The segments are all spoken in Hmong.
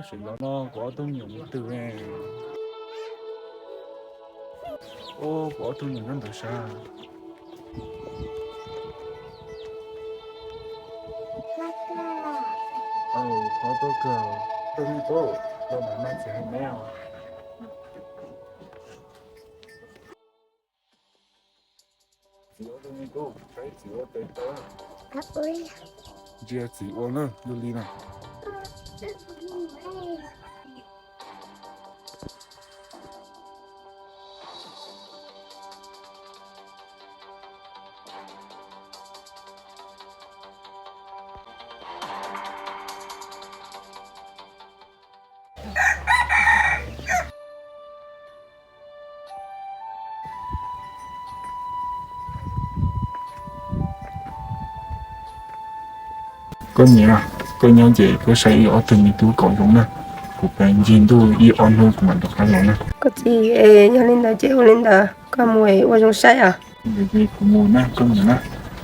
Sim los no kuv ob tug me nyuam mus twg ne? Ub, kuv ob tug me nyuam nyob ntawd sav. Qhov tuaj kawg, tus me tub, los mam mas txiv hais neb os. Txiv ua tus me tub, saib txiv ua tes taw. Ntsia txiv ua na, yog li na. Koj niam, koj nyob ces koj saib wb ob tug me tub kom zoo na. Kuv pem ncig ntuj ib ob hnub kuv mam rov qab los na. Koj txiv, yog li ntawd ces ua li ntawd, koj mus ua zoo saib os. Kuv mus na, koj mus na.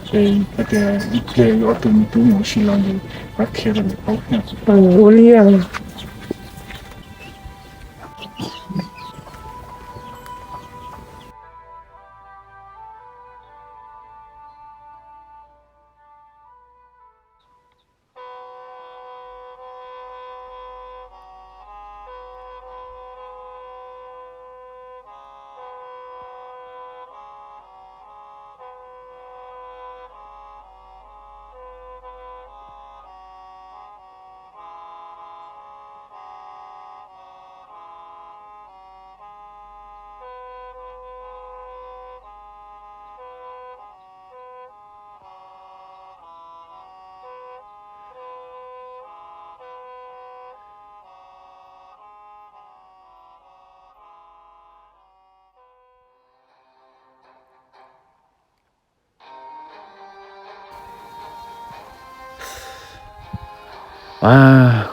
Es koj tias ib pliag wb ob tug me tub mus ua si los ces koj qhia rau lawv paub thiab. Ua li os.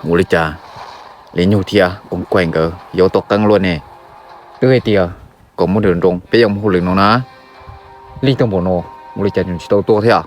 Ua li cas Li Nyug thiab Koom Kuaim nkawd yuav tau qeeb luaj ne? Twb hais tias kom muaj nroos nroos peb yuav mus hauj lwm no na. Lig tau npaum no, ua li cas nws tsis tau tuaj thiab?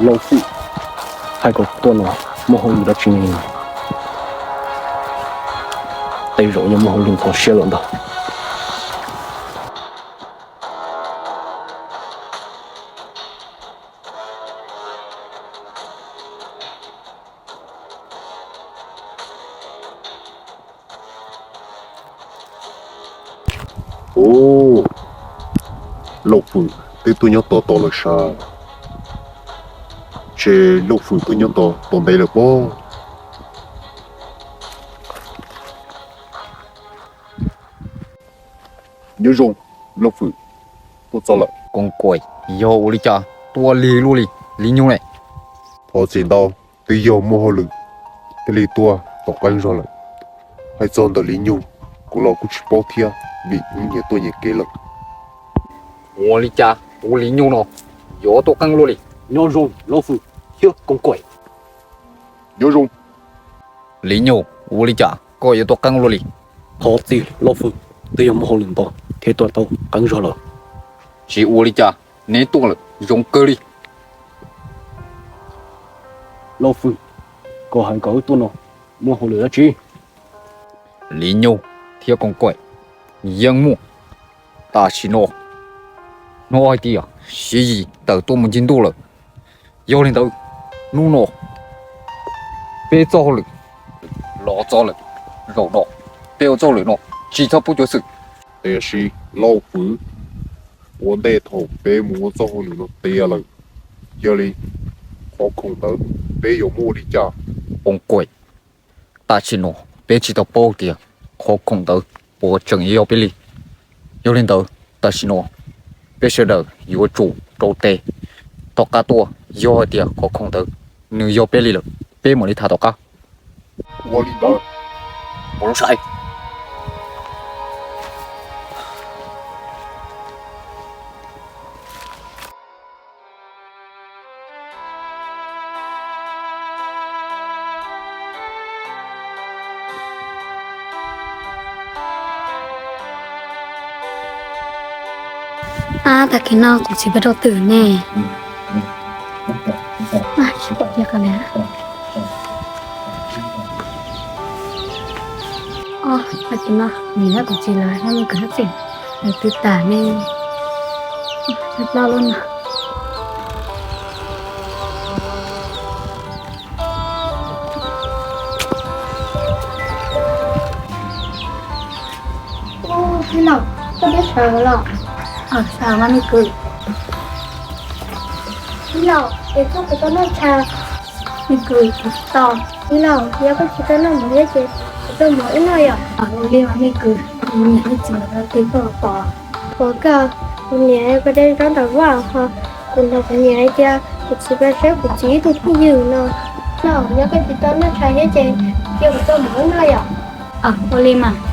Lauj Fwm hais kom tuaj no muaj hauj lwm dab tsi ne? Tej zaum yog muaj hauj lwm kho siab lawm ntag. Ub, Lauj Fwm twb tuaj nyob tos tos lawm sav. Ces Lauj Fwm tuaj nyob tos tos ntev lawm pob. Nyob zoo, Lauj Fwm, tuaj txog lawm. Koos Kaim, yog ua li cas tuaj lig luaj li, Lis Nyug ne? Thov txim ntau, twb yog muaj hauj lwm thiaj li tuaj tau qeeb zog lawm. Hais txog ntawm Lis Nyug, kuv los kuj tsis paub thiab vim wb nyias tuaj nyias kev lawm. Ua li cas tus Lis Nyug no yuav tuaj qeeb luaj li? Nyob zoo Lauj Fwm thiab Koos Kaim. Nyob zoo. Lis Nyug, ua li cas koj yuav tuaj qeeb luaj li? Thov txim Lauj Fwm, twb yog muaj hauj lwm ntau thiaj tuaj tau qeeb zog lawm. Tsis ua li cas, neb tuaj lawm zoo kawg li. Lauj Fwm, koj hais nkaus wb tuaj no muaj hauj lwm dab tsi? Lis Nyug thiab Koos Kaim, yeej muaj. Tam sim no hnov hais tias Siv Yis tawm tuaj mus ncig ntuj lawm. Yog li ntawd, hnub no peb txoj hauj lwm los txog lawm. Zaum no peb ua txoj hauj lwm no tsis txhob pub cuav xwm. Tiam sis Lauj Fwm, ua ntej thaum peb mus ua txoj hauj lwm no tiav lawm, yog li qhov khoom ntawd peb yuav muab ua li cas? Koos Kaim, tam sim no peb tsis tau paub tias qhov khoom ntawd puas tseem yog peb li. Yog li ntawd, tam sim no peb sawv daws yuav tsum rau tes tom qab tuaj, yog hais tias qhov khoom ntawd nws yog peb li lawm, peb mam li tham tom qab. Ua li ntawd, mus lub sai. Ab, tag kis no kuv txiv peb rau twm ne. Tsis pom tiag qhov li. Ob, tag kis no nim no kuv txiv lawv nyob me kwv hab txim, lawv twb tas ne. Ob, loj loj no. Tij laug, koj twb sawv los? Aws, sawv mas me kwv. Tij laug, es koj puas tau noj tshais? Me kwv, kuv tsis tau. Tij laug, yog koj tsis tau noj mov thiab ces kuv tuaj mov wb noj yom. Aws, ua li mas me kwv, kuv niam thiab txiv lawv twb tuaj pom. Ua koj, kuv niam pw deb nraub nraud vaj ho, kuv hnov kuv niam hais tias kuv txiv pw saib kuv txiv ib tug phooj ywg no. Tij laug, yog koj tsis tau noj tshais thiab ces cia kuv tuaj mov wb noj yom. Aws, ua li mas.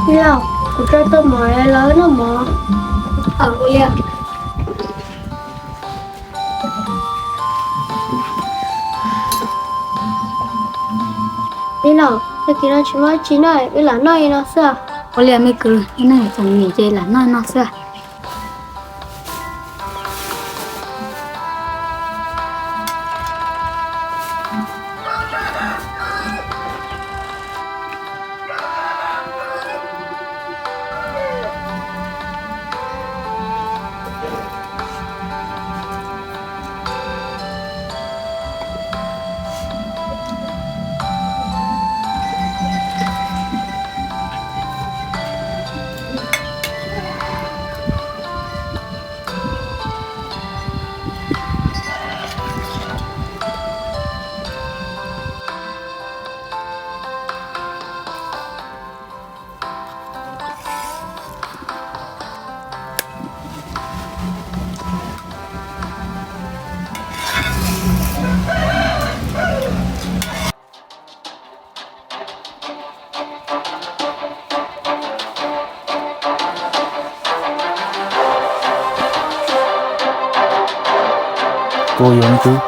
Tij laug, kuv tso tau mov los noj mov. Aws, ua li. Tij laug, tag kis no tsis muaj dab tsi noj, wb lam noj li no xwb. Ua li me kwv, wb noj txom nyem ces lam noj li no xwb. Ua yog leej twg,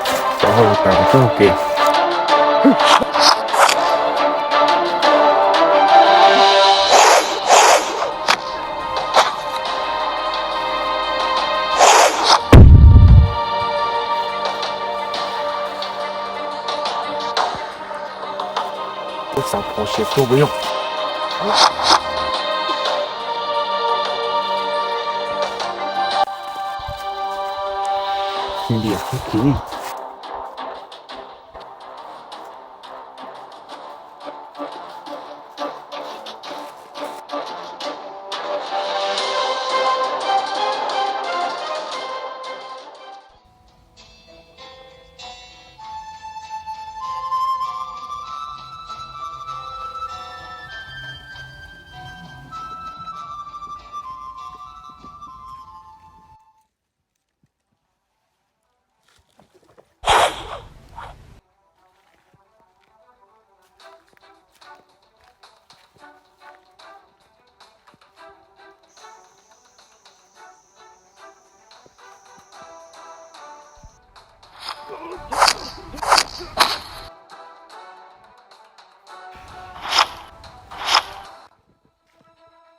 tau hau tas kuv txoj hau kev. Kuv xav phom siav tuag puas yog? Ntiam,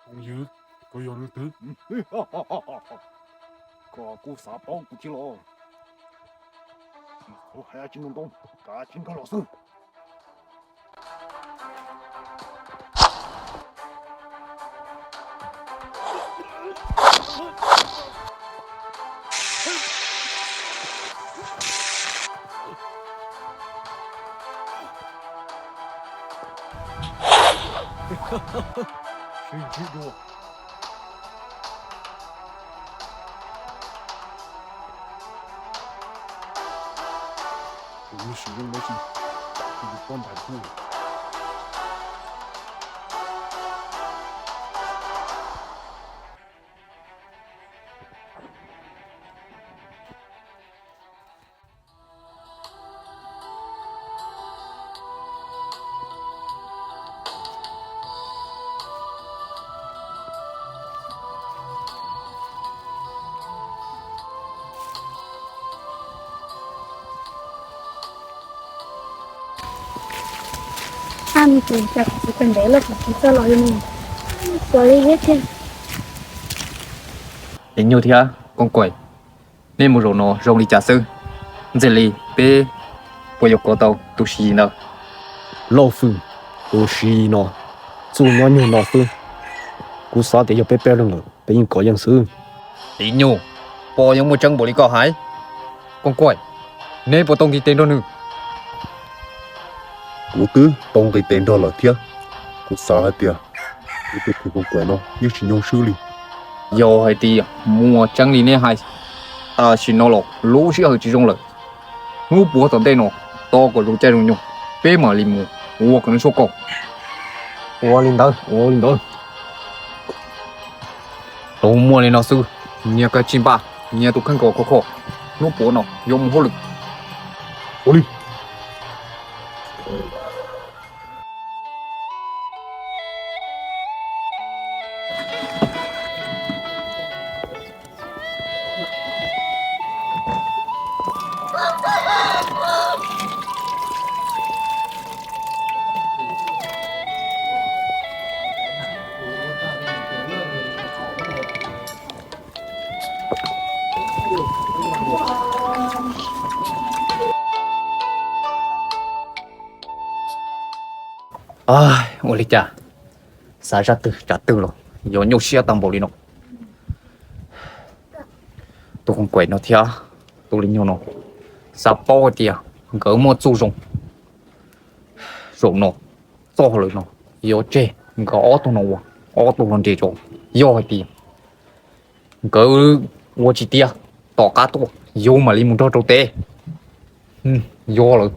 Phooj ywg, koj yog leej twg? Koj kuj xav paub kuv thiab los? Kuv hais dab tsi no ntau, kav tsij nkag los xwb. Sib ntsib dua. Kuv yuav sim zoo dab tsi, kuv yuav pab ntais kuj. Ab, me txiv, cas kuv txiv tseem ntev lawm kuv tsis txawj los li ne. Puas li thiab tiag? Lis Nyug thiab Kooj Kuam, nej mus zaum no zoo li cas xwb? Ntxim li peb puas yuav kov tau tus Siv Yis ntawd? Lauj Fwm, tus Siv Yis no txuj nyob nyuag no xwb. Kuv xav tias yog peb peb leeg lawm peb yeej kov yeej xwb. Lis Nyug, puas yuav muaj tseeb npaum li koj hais? Kooj Kuam, neb puas tau nqis tes nrog nws? Kuv twb tau nqis tes nrog lawm thiab. Kuv xav hais tias kuv tus kwv Kooj Kuam no yeej tsis nyoo swb li. Yog hais tias muaj tseeb li neb hais, tam sim no los lub sij hawm tsis zoo lawm. Hnub puav tom ntej no tos kom zoo caij zoo nyoog peb mam li mus ua kom nws sua kaum. Ua li ntawd, ua li ntawd. Tau muaj li no xwb, nyias kav tsij npaj nyias tus kheej kom khov kho, hnub puav no yuav mus hauj lwm. Ua li. Ua li cas xav zaj twg tsav twg los yuav nyuaj siab tag npaum li no. Tus Kooj Kuam no thiab tus Lis Nyug no, xav paub hais tias nkawd muaj txuj zoo. Zaum no txoj hauj lwm no yuav tseg nkawd ob tug no ua ob tug hluas nraug tso. Yog hais tias nkawd ua tsis tiav, tom qab tuaj yus mam li mus nrog rau teb. Yog lawm.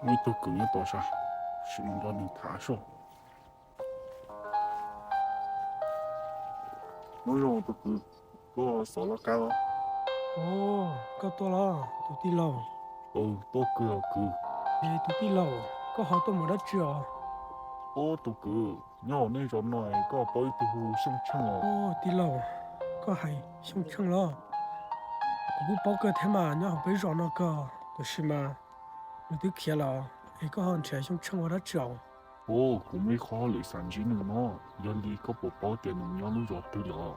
Muaj ib tug kwv nyob tod sav, sim mus nrog nws tham soj. Nyob zoo tus kwv, koj xov loj kab los? Koj tuaj los tus tij laug? Tuaj kawg os kwv. Es tus tij laug, koj ho tuaj mus dab tsi os? Ub tus kwv, nyob hauv nej zos no koj paub ib tug hu Xyooj Tsheej os? Tij laug, koj hais Xyooj Tsheej los? Kuv kuj paub kawg thiab mas, nyob hauv peb zos no kawg, tab sis mas nws twb khiav lawm, es koj ho nrhiav Xyooj Tsheej ua dab tsi os? Ub, kuv muaj ib qho hauj lwm xav ntsib nws no, yog li koj puas paub tias nws nyob lub zos twg lawm?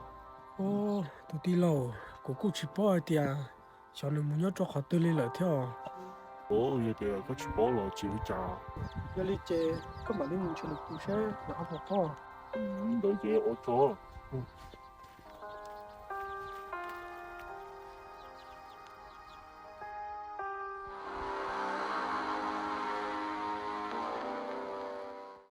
Ub, tus tij laug, kuv kuj tsis paub hais tias xyov nws mus nyob rau qhov twg li lawm thiab os. Ub, yog tias koj tsis paub los tsis ua cas. Yog li ces koj mam li mus nrhiav nws seb nws ho puas paub. Li ntawd ces ua tsaug.